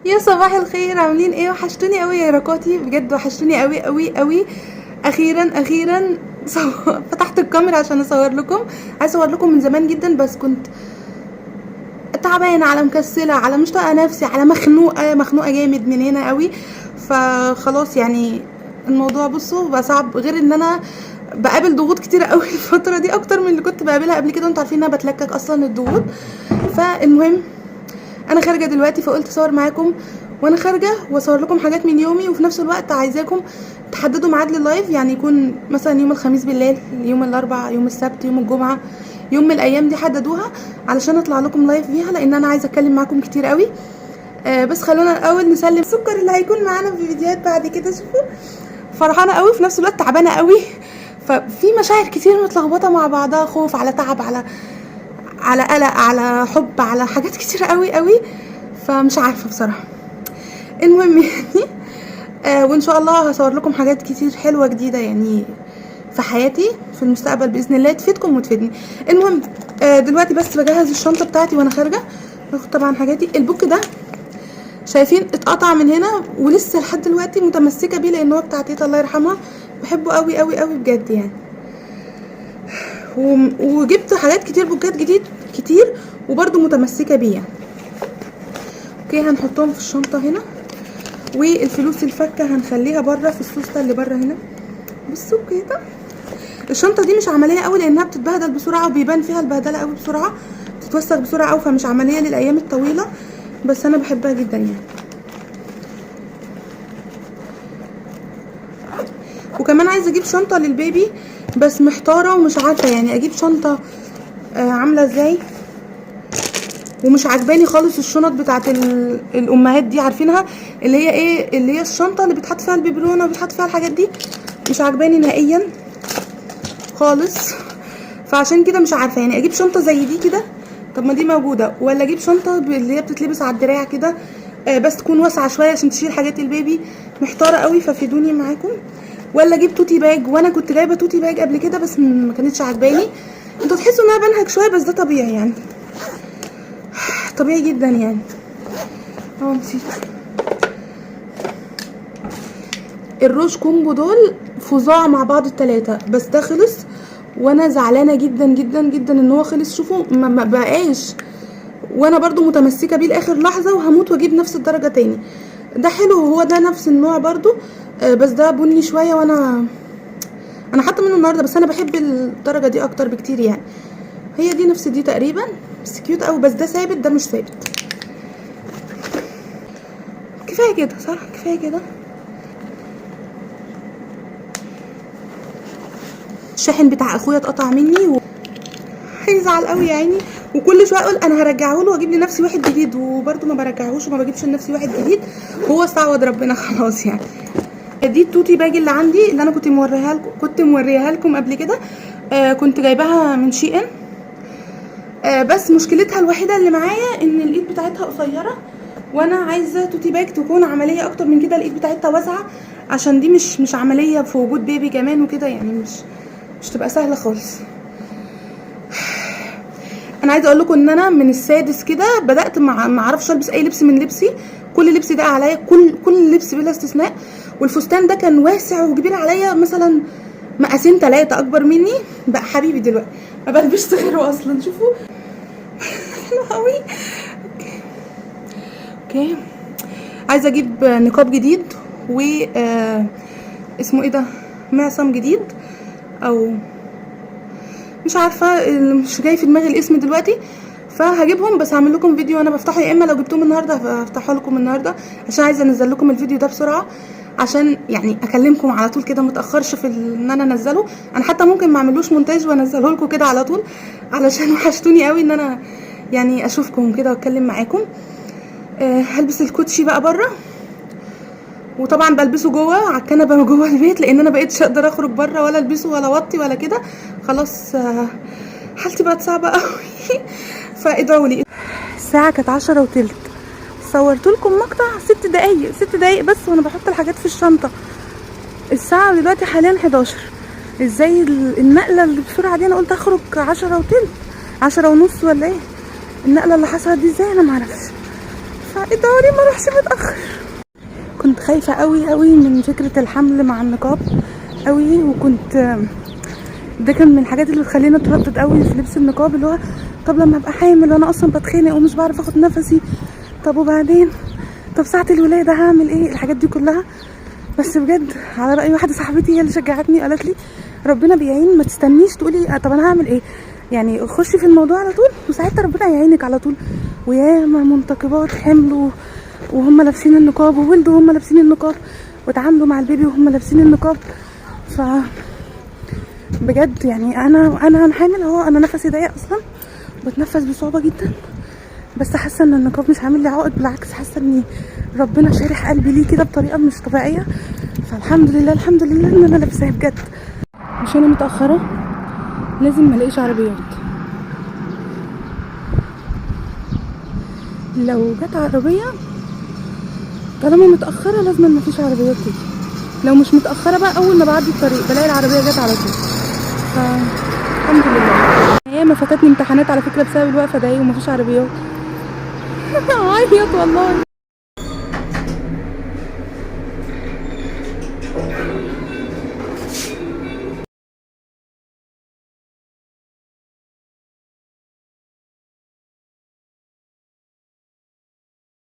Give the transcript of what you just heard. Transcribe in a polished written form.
يا صباح الخير، عاملين ايه؟ وحشتوني قوي يا ركاتي، بجد وحشتوني قوي قوي قوي. اخيرا اخيرا فتحت الكاميرا عشان اصور لكم. عايزه اصور لكم من زمان جدا، بس كنت تعبانة، على مكسله، على مش طايقة نفسي، على مخنوقه، مخنوقه جامد من هنا قوي. فخلاص الموضوع بقى صعب، غير ان انا بقابل ضغوط كتير قوي الفترة دي اكتر من اللي كنت بقابلها قبل كده، وانتوا عارفين ان انا بتلكك اصلا الضغوط. فالمهم انا خارجه دلوقتي، فقلت اصور معاكم وانا خارجه واصور لكم حاجات من يومي، وفي نفس الوقت عايزاكم تحددوا ميعاد لل live، يكون مثلا يوم الخميس بالليل، يوم الاربعاء، يوم السبت، يوم الجمعة، يوم من الايام دي حددوها علشان اطلع لكم live فيها، لان انا عايزه اتكلم معاكم كتير قوي. بس خلونا الاول نسلم السكر اللي هيكون معانا في فيديوهات بعد كده. شوفوا فرحانة قوي، في نفس الوقت تعبانة قوي، ففي مشاعر كتير متلخبطه مع بعضها، خوف على تعب، على قلق، على حب، على حاجات كتير قوي قوي، فمش عارفه بصراحة. المهم وان شاء الله هصور لكم حاجات كتير حلوة جديدة في حياتي في المستقبل باذن الله، تفيدكم وتفيدني. المهم دلوقتي بس بجهز الشنطة بتاعتي وانا خارجه، باخد طبعا حاجاتي. البوك ده شايفين اتقطع من هنا ولسه لحد دلوقتي متمسكة بيه، لان هو بتاع تيتا الله يرحمها، بحبه قوي قوي قوي بجد. وجبت حاجات كتير، بوكات جديد كتير، وبرده متمسكة بيه. هنحطهم في الشنطة هنا، والفلوس الفكه هنخليها بره في السوسته اللي بره هنا. بصوا كده الشنطة دي مش عملية قوي لانها بتتبهدل بسرعة، وبيبان فيها البهدله قوي بسرعة، بتتوسخ بسرعة قوي، فمش عملية للايام الطويلة، بس انا بحبها جدا. وكمان عايزه اجيب شنطه للبيبي، بس محتارة ومش عارفه اجيب شنطه، عامله ازاي، ومش عجباني خالص الشنط بتاعت الامهات دي، عارفينها اللي هي ايه، اللي هي الشنطة اللي بيتحط فيها البيبرونه وبيتحط فيها الحاجات دي، مش عجباني نهائيا خالص. فعشان كده مش عارفه اجيب شنطه زي دي كده، طب ما دي موجودة، ولا اجيب شنطه اللي هي بتتلبس على الدراع كده، بس تكون واسعة شوية عشان تشيل حاجات البيبي. محتارة قوي، ففيدوني معاكم. ولا اجيب tote bag، وانا كنت جايبه tote bag قبل كده بس ما كانتش عجباني. انتوا تحسوا ان انا بنهج شوية، بس ده طبيعي طبيعي جدا. نسيت الروج combo دول فظاع مع بعض التلاتة، بس ده خلص وانا زعلانة جدا جدا جدا ان هو خلص. شوفوا ما بقاش، وانا برضو متمسكة بيه لاخر لحظة، وهموت واجيب نفس الدرجة تاني. ده حلو، هو ده نفس النوع برضو، بس ده بني شوية، وانا حاطه منه النهارده، بس انا بحب الدرجة دي اكتر بكتير. هي دي نفس دي تقريبا، بس cute قوي، بس ده ثابت، ده مش ثابت. كفاية كده صح؟ كفاية كده. الشاحن بتاع اخويا اتقطع مني هيزعل قوي يا عيني، وكل شوية اقول انا هرجعه له واجيب لنفسي واحد جديد، وبرده ما برجعهوش وما بجيبش لنفسي واحد جديد، هو استعوض ربنا خلاص. دي ال tote bag اللي عندي اللي انا كنت موريها لكم قبل كده، كنت جايباها من شي ان، بس مشكلتها الوحيدة اللي معايا ان الايد بتاعتها قصيرة، وانا عايزه tote bag تكون عملية اكتر من كده، الايد بتاعتها واسعة، عشان دي مش عملية في وجود baby كمان وكده، مش تبقى سهلة خالص. انا عايزه اقول لكم ان انا من السادس كده بدات ما اعرفش البس اي لبس من لبسي، كل لبسي ده عليا، كل لبس بلا استثناء. والفستان ده كان واسع وكبير عليا، مثلا مقاسين 3 اكبر مني، بقى حبيبي دلوقتي ما بلبسش غيره اصلا. شوفوا حلو قوي. عايزه اجيب نقاب جديد و، اسمه ايه ده، معصم جديد، او مش عارفه، مش جاي في دماغي الاسم دلوقتي، فهجيبهم بس هعمل لكم فيديو وانا بفتحه، يا اما لو جبتهم النهارده هفتحه لكم النهارده، عشان عايزه انزل لكم الفيديو ده بسرعة، عشان اكلمكم على طول كده، ما اتاخرش في ان انا انزله. انا حتى ممكن ما اعملوش مونتاج وانزله لكم كده على طول، علشان وحشتوني قوي ان انا اشوفكم كده واتكلم معاكم. هلبس الكوتشي بقى بره، وطبعا بلبسه جوه على الكنبة جوه البيت، لان انا بقيتش اقدر اخرج بره ولا البسه ولا اوطي ولا كده، خلاص، حالتي بقت صعبة قوي. فادعوا لي. الساعة كانت عشرة وتلت، صورت لكم مقطع 6 دقايق، 6 دقايق بس وانا بحط الحاجات في الشنطة. الساعة دلوقتي حاليا 11. ازاي النقلة اللي بسرعة دي؟ انا قلت اخرج عشرة وتلت، عشرة ونص ولا ايه؟ النقلة اللي حصلت دي ازاي انا معرفش. فادعوا لي ما اروحش متاخر. كنت خايفة قوي قوي من فكرة الحمل مع النقاب قوي، وكنت ده كان من الحاجات اللي بتخليني اتردد قوي في لبس النقاب، اللي هو طب لما ابقى حامل وانا اصلا بتخانق ومش بعرف اخد نفسي، طب وبعدين، طب ساعة الولادة هعمل ايه، الحاجات دي كلها. بس بجد على راي واحدة صاحبتي هي اللي شجعتني، قالت لي ربنا بيعين، ما تستنيش تقولي طب انا هعمل ايه، يعني خشي في الموضوع على طول وساعتها ربنا يعينك على طول. وياما منتقبات حملوا وهم لابسين النقاب، وولدوا وهم لابسين النقاب، وتعاملوا مع البيبي وهم لابسين النقاب. ف بجد يعني انا حامل اهو، انا نفسي ضيق اصلا، بتنفس بصعوبة جدا، بس حاسه ان النقاب مش عامل لي عقد، بالعكس حاسه ان ربنا شارح قلبي ليه كده بطريقة مش طبيعية. فالحمد لله الحمد لله ان انا لابساه بجد. مش انا متاخرة لازم ما الاقيش عربيات، لو جت عربية طالما متاخرة لازم ما فيش عربيات تيجي، لو مش متاخرة بقى اول ما بعدي الطريق بلاقي العربية جت على طول. فالحمد لله. ياما فاتتني امتحانات على فكرة بسبب الوقفة دي ومفيش عربيات. عيط والله.